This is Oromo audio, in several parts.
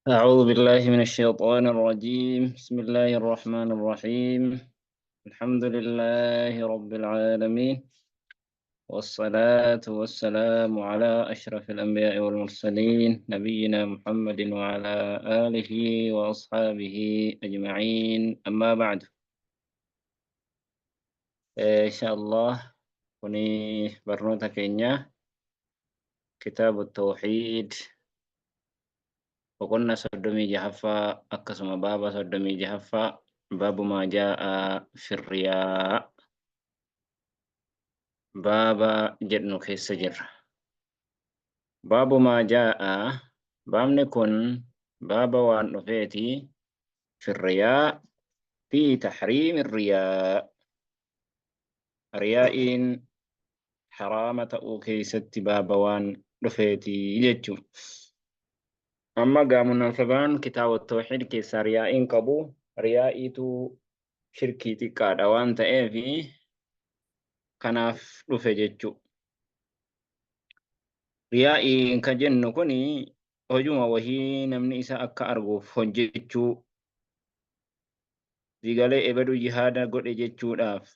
أعوذ بالله من الشيطان الرجيم. بسم الله الرحمن الرحيم. الحمد لله رب العالمين، والصلاة والسلام على أشرف الأنبياء والمرسلين، نبينا محمد وعلى آله وأصحابه أجمعين. أما بعد، إن شاء الله kuni barnoota keenya kitaaba tawxiid boqonnaa 36ffaa, akkasuma baaba 36ffaa, baabu maa jaa'a firriyaa baaba jedhnu keessa jirra. Baabu maa jaa'a, baabni kun baaba waan dhufeeti, firriyaa fi taxriimi riyaa, riyaa'iin haraama ta'uu keessatti baaba waan dhufeeti jechuun. Amma gaa munaasabaan kitaaba tawxiid keessaa riyaa'iin qabu riyaa'iitu shirkii xiqqaadha waan ta'eef kanaaf dhufe jechuu. Riyaa'iin kan jennu kun hojuma wahii namni isa akka arguuf hojjechuu, siigalee ebadu jihaada godhe jechuudhaaf,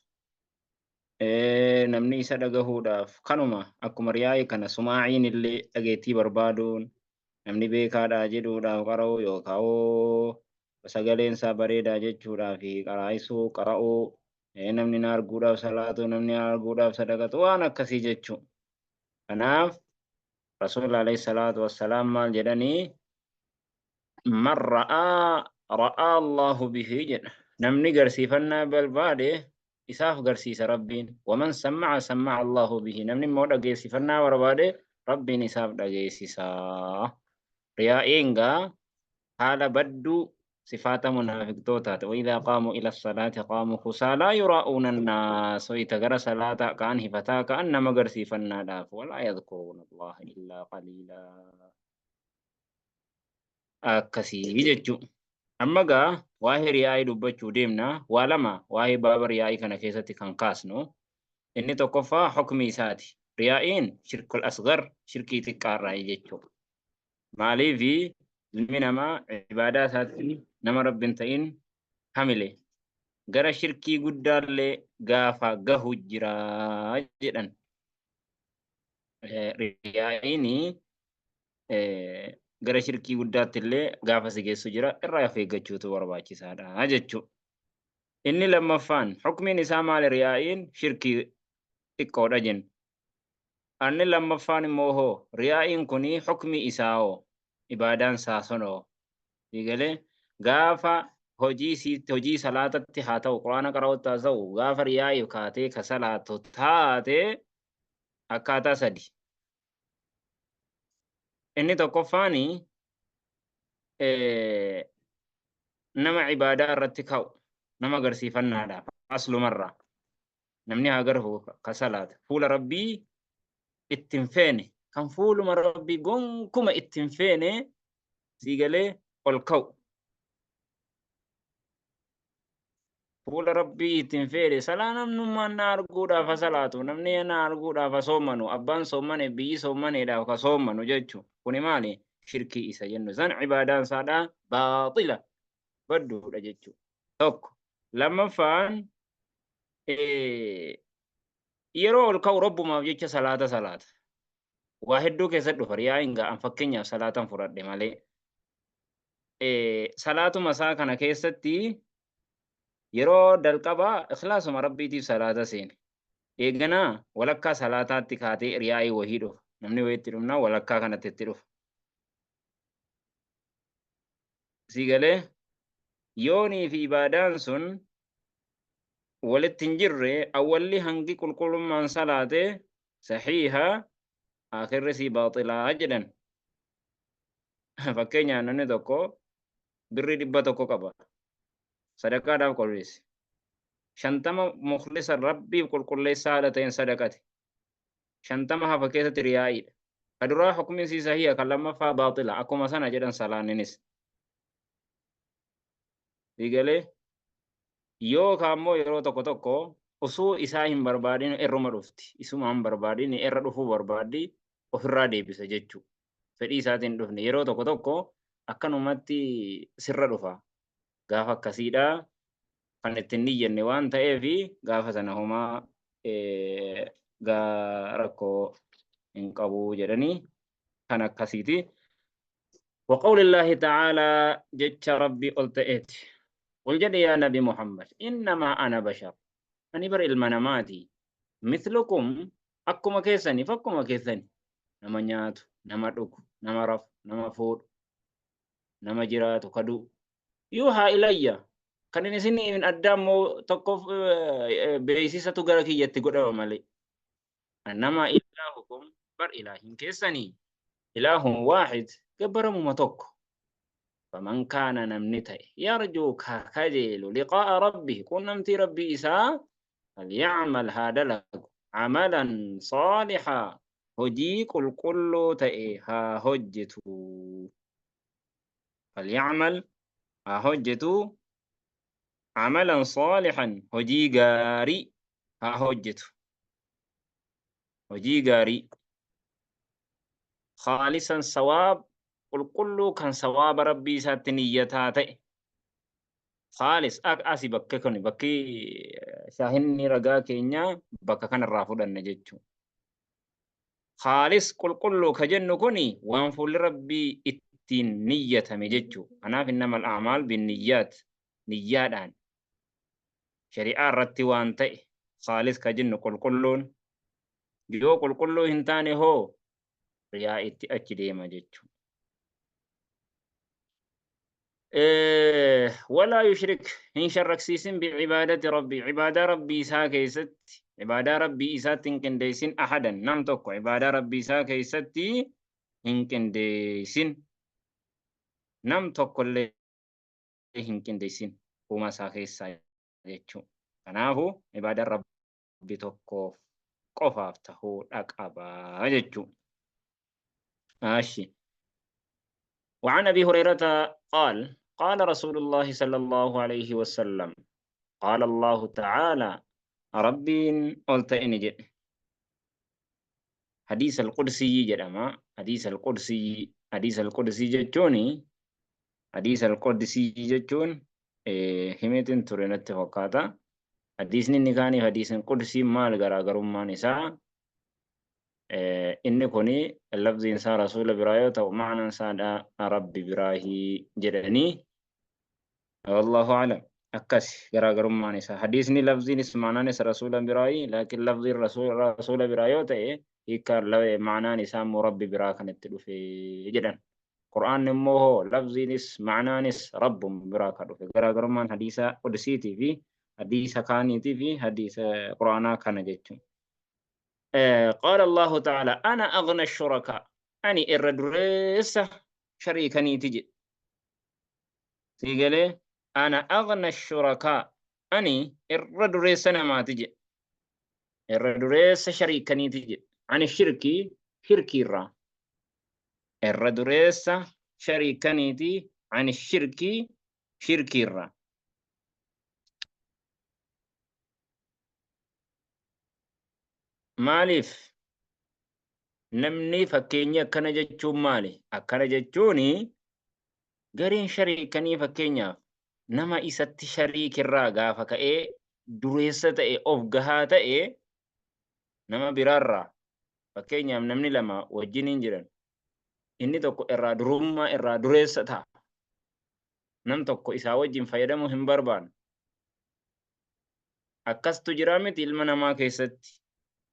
namni isa dhagahuudhaaf, kanuma akkuma riyaa'ii kana sumaa'iin illee dhageettii barbaaduun, namni beekaadha jedhuudhaaf qara'uu, yookaan sagaleen isaa bareedaa jechuudhaaf qaraa'isuu qara'uu, namni na arguudhaaf salaatu, namni na arguudhaaf sadaqatu, waan akkasii jechuu. Kanaaf Rasuulli alayhi salaatu wassalaam maal jedhanii? Man ra'aa ra'aa Allahu bihi jedha. Namni garsiifannaa barbaade isaaf garsiisa Rabbiin. Waman samma'a samma'a Allahu bihi. Namni immoo dhageessifannaa barbaade Rabbiin isaaf dhageessisa. Riyaa'iin gaa haala badduu sifaata munaafiqtootaati. Wa qaamuu ila salaati qaamuu kusaalaa yuraa'uuna annaas. Wayita gara salaataa ka'an hifataa ka'an nama garsiifannaadhaaf. Walaa yadhkuruuna Allaha illaa qaliilaa. Akkasii jechuudha. Amma gaa waa'ee riyaa'ii dubbachuu deemna. Waa lama waa'ee baaba riyaa'ii kana keessatti kan kaasnu. Inni tokkoffaa hukmii isaati. Riyaa'iin shirkul asgar, shirkii xiqqaarraa jechuudha. Maaliif ilmi namaa ibaadaa isaatti nama Rabbi hin ta'in hamile gara shirkii guddaallee gaafa gahu jira jedhan. Riyaa'iin gara shirkii guddaatti illee gaafa si geessu jira, irraa of eeggachuutu barbaachisaadha jechuudha. Inni lammaffaan hukmiin isaa maali? Riyaa'iin shirkii xiqqoodha jenna. Inni lammaffaan immoo hoo riyaa'iin kun hukmii isaa hoo, ibaadaan isaa sonoo galee gaafa hojii hojii salaatatti haa ta'u, quraana qara'utti haa ta'u, gaafa riyaa'iif kaatee ka salaatu taate akkaataa sadi. Inni tokkoffaan nama ibaadaa irratti ka'u nama agarsiifannaadhaaf, aslumarraa namni haa garfu ka salaata fuula Rabbii ittiin feene, kan fuuluma Rabbii gonkuma ittiin feene siigalee ol ka'u. Fuula Rabbii ittiin feene salaa, namnummaan na arguudhaaf ha salaatu, namni na arguudhaaf ha soomanu, abbaan soomane, biyyi soomaneedhaaf ka soomanu jechuun kuni maali? Shirkii isa jennu san ibaadaan isaadhaa baaxila, badduudha jechuudha. Tokko. Lammaffaan yeroo ol ka'u Rabbumaaf jecha salaata salaata. Waa hedduu keessatti dhufa riyaa'iin ga'an, fakkeenyaaf salaatan fudhadhe malee. Salaatuma isaa kana keessatti yeroo dalqabaa ikhlaasuma Rabbiitiif salaata seene. Eeganaa walakkaa salaataatti kaatee riyaa'ii wahii dhufa. Namni wayiitti dhufnaa walakkaa kanatti itti dhufa. Sii galee yoonii fi ibaadaan sun walitti hin jirre, awwalli hangi qulqullummaan salaate sahiiha, akhirri sii baaxilaa jedhan. Fakkeenyaaf namni tokko birrii 100 qaba. Sadaqaadhaaf qopheesse. 50 mukhlisa Rabbiif qulqulleessaa haala ta'een sadaqate. 50 hafa keessatti riyaa'iidha. Ka duraa hukmiin sii sahiha, kan lammaffaa baaxila. Akkuma sana jedhan salaanninis. Siigalee yookaan immoo yeroo tokko tokko osoo isaa hin barbaadin irruma dhufti. Isuma hin barbaadin irra dhufuu barbaaddi. Ofirraa deebisa jechuu. Fedhii isaatiin hin dhufne. Yeroo tokko tokko akkanumatti sirra dhufa. Gaafa akkasiidha kan ittiin niyyanne waan ta'eef gaafa sana homaa rakkoo hin qabu jedhanii kan akkasiiti. وقول الله تعالى جتش ربي قلت إت قل جد يا نبي محمد إنما أنا بشر أني بر المناماتي مثلكم أكما كيسني فكما كيسني نما نياتو نما دوك نما رف نما فود نما جراتو كدو يوحى إلي kan inni isin addaa immoo tokkoof beeksisatu gara kiyyatti godhama malee. Annama ilaahukum bar ilaahin keessanii ilaahun waahid gabbaramuma tokko. Faman kaana namni ta'e yarjuu ka kajeelu liqaa'a rabbihi quunnamtii rabbii isaa falyacmal haa dalagu camalan saalixaa hojii qulqulluu ta'e haa hojjetu. Falyacmal haa hojjetu camalan saalixan hojii gaarii haa hojjetu. Hojii gaarii khaalisan sawaab qulqulluu kan sawaaba rabbii isaatti niyyataa ta'e. Khaalis asi bakka kun bakki shaahinni ragaa keenyaa bakka kanarraa fudhanne jechuudha. Khaalis qulqulluu ka jennu kuni waan fuulli rabbii ittiin niyyatame jechuudha. Kanaaf innamal a'maal binniyyaat niyyaadhaan shari'aa irratti waan ta'e khaalis ka jennu qulqulluun yoo qulqulluu hin taane hoo riyaa itti achi deema jechuudha. ولا يشرك إن شرك سيسن بعبادة ربي عبادة ربي إسا كيست عبادة ربي إسا تنكنديسن أحدا نم توكو عبادة ربي إسا كيست إنكنديسن نم توكو اللي إنكنديسن وما سا كيسا جيتشو كنافو عبادة ربي توكو قفاف تهو أكابا جيتشو ماشي. وعن أبي هريرة قال قال رسول الله صلى الله عليه وسلم قال الله تعالى ربي قلت إني جئ حديث القدسي جدما حديث القدسي حديث القدسي جتوني حديث القدسي جتون همتن ترنت فقاتا حديث نكاني حديث القدسي مال غراغرم ما نساء inni kuni lafziin isaa rasuula biraa yoo ta'u ma'anaan isaadha rabbi biraahii jedhanii wallahu alam akkas garaagarummaan isaa hadiisni lafziinis ma'anaanis rasuula biraahii laakiin lafziin rasuula biraa yoo ta'e hiikkaan ma'anaan isaa immoo rabbi biraa kan itti dhufe jedhan qur'aanni immoo hoo lafziinis ma'anaanis rabbum biraa kan dhufe garaagarummaan hadiisa qudsiitii fi hadiisa kaaniitii fi hadiisa qur'aanaa kana jechuudha. قال الله تعالى أنا أغنى الشركاء أني الردريس شريكني تجي تيجي أنا أغنى الشركاء أني الردريس أنا ما تجي الردريس شريكني تجي عن الشرك شركي را الردريس شريكني تي عن الشرك شركي را Maaliif namni fakkeenya akkana jechuun maali? Akkana jechuun gareen shariikanii fakkeenyaaf nama isatti shariikirraa gaafa ka'ee dureessa ta'e of gahaa ta'e nama biraarraa fakkeenyaaf namni lama wajjin hin jiran inni tokko irraa durummaa irraa dureessa ta'a. Nam tokko isaa wajjin fayyadamuu hin barbaanne. Akkastu jira miti ilma namaa keessatti.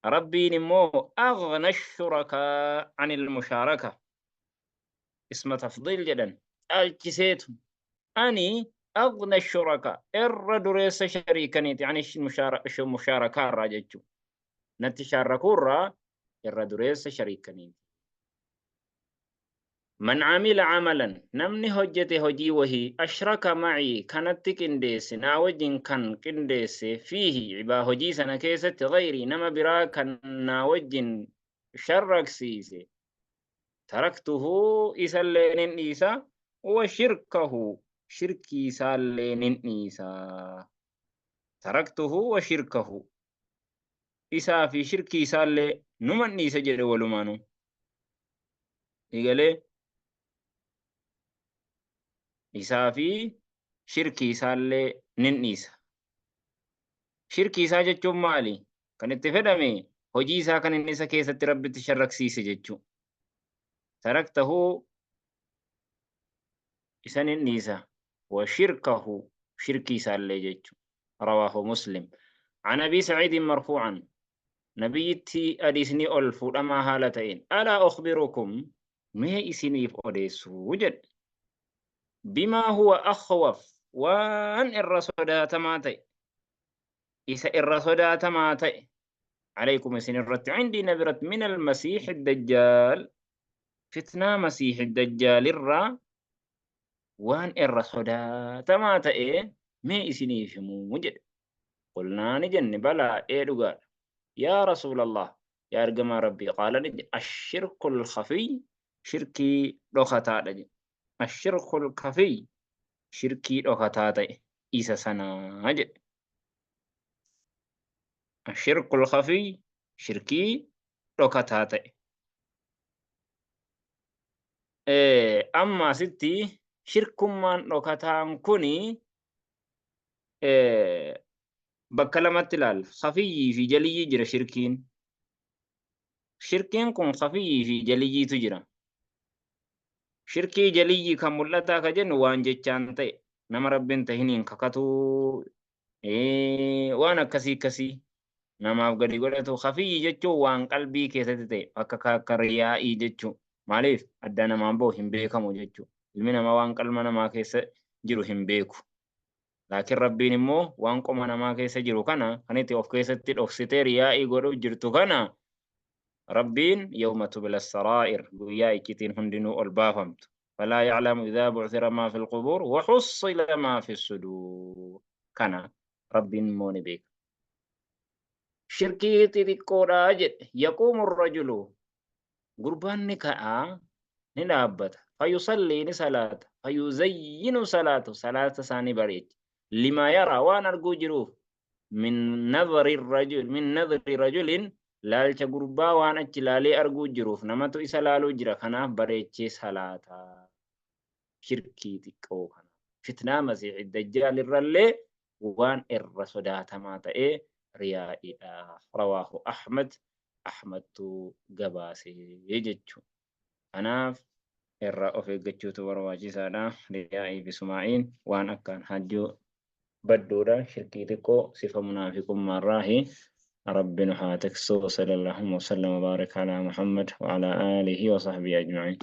ربي نمو أغنى الشركاء عن المشاركة اسم تفضيل جدا الكسيت أني أغنى الشركاء الردريس شريكني يعني المشاركة الراجتشو نتشاركورا الردريس شريكني من عمل عملا نمني هجته هجي وهي أشرك معي كانت كنديس ناوجن كان كنديس فيه عبا هجي سنة كيست غيري نما برا كان ناوجن شرك سيسي تركته إسالين إيسا وشركه شركي سالين إيسا تركته وشركه إيسا في شركي سالي نمن إيسا جد ولمانو Egalee isaa fi shirkii isaallee nin dhiisa. Shirkii isaa jechuun maali? Kan itti fedhame hojii isaa kan inni isa keessatti Rabbitti sharraksiise jechuu. Taraktahu isa nin dhiisa. Wa shirkahu shirkii isaallee jechuu. Rawaahu Muslim. An Abii Sa'iidin marfuu'an Nabiyyitti hadiisni ol fuudhamaa haala ta'een alaa ukhbirukum mee isiniif odeessuu jedhe. Bimaa huwa akhwaf waan irra sodaatamaa ta'e isa irra sodaatamaa ta'e alaykum isin irratti cindii na biratti min almasiixi dajjaal fitnaa masiixi dajjaalirraa waan irra sodaatamaa ta'e mee isiniif himuu jedhe. Qulnaa ni jenne balaa ee dhugaadha. Yaa Rasuulallah yaa ergamaa Rabbii qaala ni jedhe ashirkul khafiy shirkii dhokataadha jedhe. Ashirkul khafiy shirkii dhokataa ta'e isa sanaa jedhe. Ashirkul khafiy shirkii dhokataa ta'e. Amma asitti shirkummaan dhokataan kuni bakka lamatti ilaalla. Kafiyyii fi jaliyyii jira shirkiin. Shirkiin kun kafiyyii fi jaliyyiitu jira. Shirkii jaliyyii kan mul'ataa ka jennu waan jechaan ta'e nama rabbiin tahiniin kakatuu waan akkasii akkasii namaaf gadi godhatu. Kafiyyii jechuun waan qalbii keessatti ta'e akka akka riyaa'ii jechuu. Maaliif addaa namaan bahu hin beekamu jechuu. Ilmi namaa waan qalma namaa keessa jiru hin beeku. Laakiin Rabbiin immoo waan qoma namaa keessa jiru kana kan itti of keessatti dhoksitee riyaa'ii godhuuf jirtu kana Rabbiin yawma tubla saraa'ir guyyaa iccitiin hundinuu ol baafamtu. Falaa ya'lamu idhaa bu'thira maa fil qubuur wa hussila maa fi suduur. Kana Rabbiin immoo ni beeka. Shirkii xixiqqoodha jedhe. Yaquumu rajulu gurbaan ni ka'a ni dhaabbata. Fayusallii ni salaata. Fayuzayyinu salaatu salaata isaa ni bareecha. Lima yaraa waan arguu jiruuf min nadhri rajul min nadhri rajulin laalcha gurbaa waan achi laalee arguu jiruuf namatu isa laaluu jira kanaaf bareechee salaata. Shirkii xiqqoo kana. Fitnaa masiixi dajjaal irrallee waan irra sodaatamaa ta'e riyaa'iidha. Rawaahu Ahmad Ahmadtu gabaase jechuudha. Kanaaf irraa of eeggachuutu barbaachisaadha. Riyaa'ii fi sumaa'iin waan akkaan hajjuu badduudha. Shirkii xiqqoo sifa munaafiqummaarraahi. Rabbi nu haa tiksu. Sallallahu wasallam wa baaraka alaa Muhammad wa alaa aalihi wa sahbihi ajma'iin.